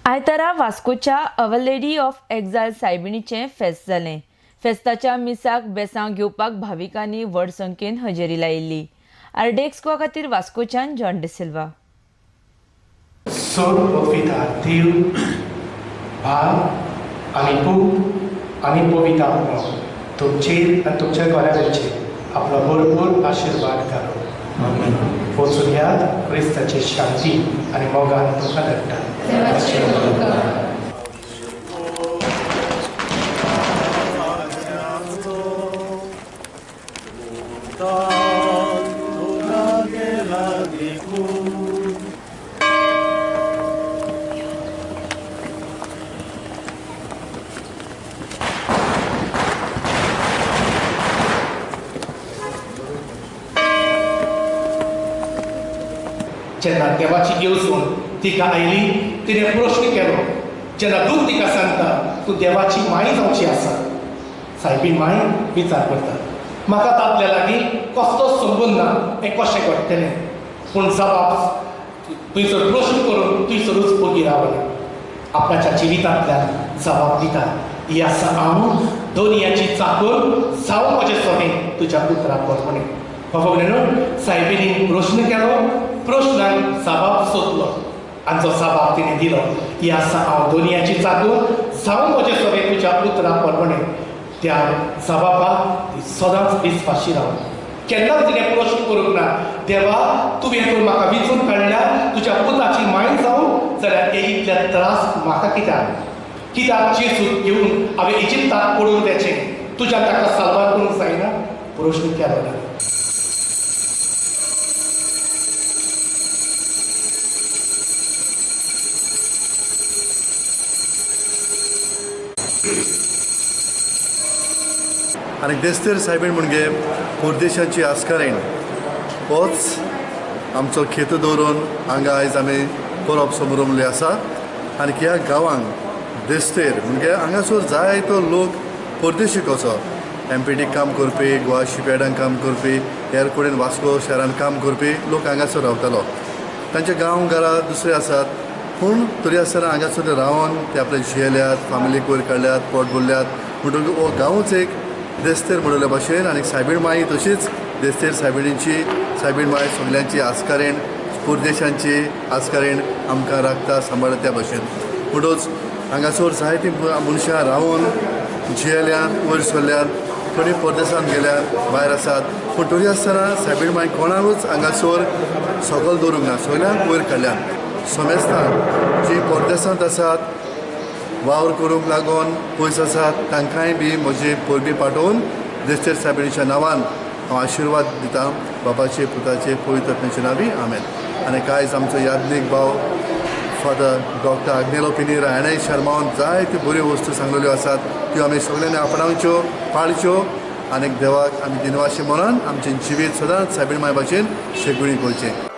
आयतारा वास्कोच्या our lady of exile सायबिणीचें फेस्त जालें. फेस्ताच्या मिसाक बेसांव घेवपाक भाविकांनी व्हड संख्येन हजेरी लायिल्ली. आरडीएक्स गोवा खातीर वास्कोच्यान जॉन डिसिल्वा. देव भाव आनी पूत आनी पवित्र आत्मो तुमचेर आनी तुमच्या घराब्याचेर आपलो भरपूर आशिर्वाद घालो. वचून याद क्रिस्ताची शांती आनी मोगान तुमकां धाडटा. जेन्ना देवाची येवजण तिका आयली तिणें प्रश्न केलो. जेन्ना दूत तिका सांगता तूं देवाची माय जावची आसा, सायबीण माय विचार करता म्हाका तातल्या लागीं कसलोच संबंद ना, हें कशें घडटलें? पूण जबाब थंयसर प्रश्न करून थंयसरूच ओगी रावना, आपणाच्या जिवितांतल्यान जबाब दिता. ही आसा हांव दोनयाची चाकर जावं म्हजें सोबें तुज्या पुत्रा प्रमाणें. बाबा सायबिणीन प्रश्न केलो, प्रश्नाक जबाब सोदलो आनी जो जबाब तिणें दिलो ही आसा हांव दोनयाची चाकर जावं म्हजें सोबें तुज्या पुत्रा प्रमाणें. त्या जबाबाक ती सदांच विस्वाशी रावली. केन्नाच तिणें प्रश्न करूंक ना, देवा तुवें तर म्हाका विंचून काडल्या तुज्या पुताची माय जावं जाल्यार हे इतले त्रास म्हाका कित्याक? कित्याक जेजूक घेवन हांवें इजिप्ताक पडून वचें? तुज्या ताका साल्वार करूंक जायना? प्रश्न केलो ना. आनी देस्तेर सायबीण म्हणजे परदेशाची आस्कारीण होच आमचो खेत दवरून हांगा आयज आमी परब समरंभली आसा. आनी ह्या गांवांक देस्तेर म्हणजे हांगासर जायतो लोक परदेशी कसो एमपीटी काम करपी, गोवा शिपयार्डान काम करपी, हेर कडेन वास्को शहरान काम करपी लोक हांगासर रावतालो. तांचे गांव घरां दुसरे आसात, पूण तरी आसतना हांगासर रावन ते आपले जियेल्यात, फामिलीक वयर काडल्यात, पोट भरल्यात. म्हणटकीर हो गांवूच एक देस्तेर म्हणिल्ले भाशेन. आनी सायबीण माई तशीच देस्तेर सायबिणीची, सायबीण माय सगल्यांची आस्कारीण, परदेशांची आस्कारीण आमकां राखता सांबाळटा त्या भाशेन. म्हणटकच हांगासर जायतीं मनशां रावन जियेल्यात, वयर सरल्यात, थोडीं परदेसांत गेल्यात, भायर आसात, पूण तरी आसतना सायबीण माय कोणाकूच हांगासर सकयल दवरूंक ना, सगल्यांक वयर काडल्यात. समेस्तांक जीं परदेसांत आसात, वावर करूंक लागून पयस आसात, तांकांय बी म्हजी परबी पाठोवन देस्तेर सायबिणीच्या नांवान हांव आशिर्वाद दिता. बाबाचे, पुताचे, पवित्र आत्म्याचे नांवी आमेन. आनी कांयच आमचो याज्ञीक भाव फादर डॉक्टर आग्नेलो पिनेरा हाणें शर्मावन जायत्यो बऱ्यो वस्तू सांगलेल्यो आसात, त्यो आमी सगल्यांनी आपणावच्यो, पाळच्यो आनी देवाक आमी दिनवाशी म्हणून आमचें जिवीत सदांच सायबीण माय भाशेन शेगुणी करचें.